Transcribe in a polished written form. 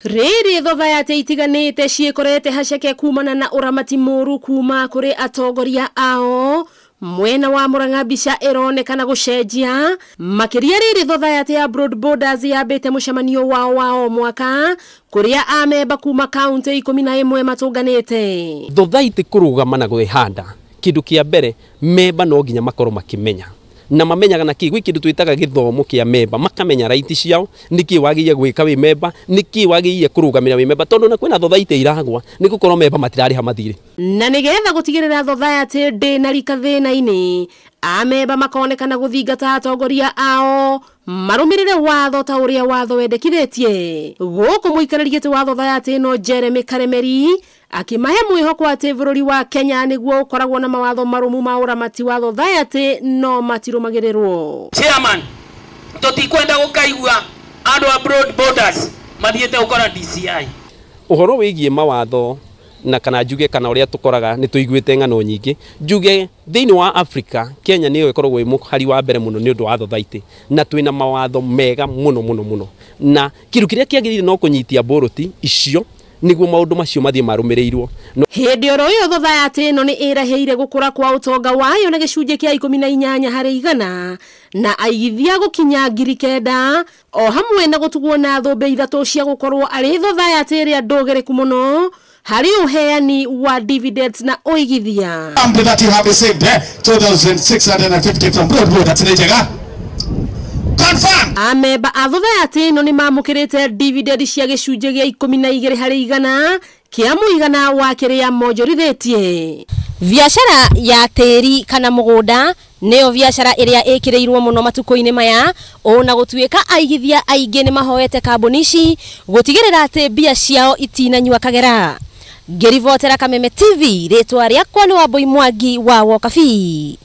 Rĩrĩ thothayathi itiganĩte ciĩkorete haceke kumana na ũramati mũru kuma kũrĩ atongoria ao. Mwena wa Murang'a mbica ĩronekana gũcenjia makĩria rĩrĩ thothayathi ya Broad Borders yambĩte mũcemanio wao wa o mwaka kũrĩa amemba kuma kaunti 11 matũnganĩte. Thothaitĩ kũrũgama na gwĩhanda kĩndũ kĩa mbere memba no nginya makorwo makĩmenya na mamenyaga na kĩ gwĩ kĩndũ twĩtaga gĩthomo kĩa memba, makamenya right ciao, nĩkĩ wagĩrĩire gwĩka wĩ memba, nĩkĩ wagĩrĩire kũrũgamĩra wĩ memba, tondũ na kwĩna thothaitĩ iragwa nĩ gũkorwo memba matirarĩha mathirĩ. Na nĩgetha gũtigĩrĩra thothaitĩ ndĩnarika thĩna-inĩ, amemba makonekana gũthingata atongoria ao marũmĩrĩre watho ta ũrĩa watho wendekithĩtie. Gũkũ mũikarĩri gĩtĩ wa thothaitĩ ĩno Jeremy Karemeri akimahe mwĩhoko atĩ bũrũri wa Kenya nĩguo ũkoragwo na mawatho marũmu ma ũramati wa thothaitĩ no matirũmagĩrĩrwo. Chairman, tũtikwenda gũkaigua andũ a Broad Borders mathiĩte gũkora DCI. Ũhoro wĩgiĩ mawatho na kana njuge kana ũrĩa tũkoraga nĩ tũiguĩte ng'ano nyingĩ, njuge thĩinĩ wa Africa Kenya nĩyo ĩkoragwo ĩ mũhari wa mbere mũno nĩ ũndũ wa thothaitĩ, na twĩna mawatho mega mũno mũno mũno, na kĩndũ kĩrĩa kĩagĩrĩire no kũnyitia mbũrũti icio nĩguo maũndũ macio mathiĩ marũmĩrĩirwo. Hĩndĩ oro ĩyo thothaitĩ ĩno nĩ ĩrahĩire gũkũra kwa ũtonga wayo na gĩcunjĩ kĩa 18 harĩ igana na aigithia gũkinya 9,000 o hamwe na gũtugwo na thũmbĩ 3 cia gũkorwo arĩ thothaitĩ ĩrĩa ndũgĩrĩku mũno harĩ ũheani wa dividends na ũigithia. That you have received 2650 from Broad Borders nĩ njega. Confirm. Amemba a thothaitĩ ĩno nĩ mamũkĩrĩte dividend cia gĩcunjĩ gĩa 12 harĩ igana kĩa mũigana wa kĩrĩa monjorithĩtie. Biacara ya tĩri kana mũgũnda nĩyo biacara ĩrĩa ĩkĩrĩirwo mũno matukũ-inĩ maya, ona gũtuĩka aigithia aingĩ nĩ mahoete kambuni ici gũtigĩrĩra atĩ mbia ciao itinanyua kagera. Ngĩribotera Kameme TV, rĩtwa rĩakwa nĩ Wambui Mwangi wa Wokabi.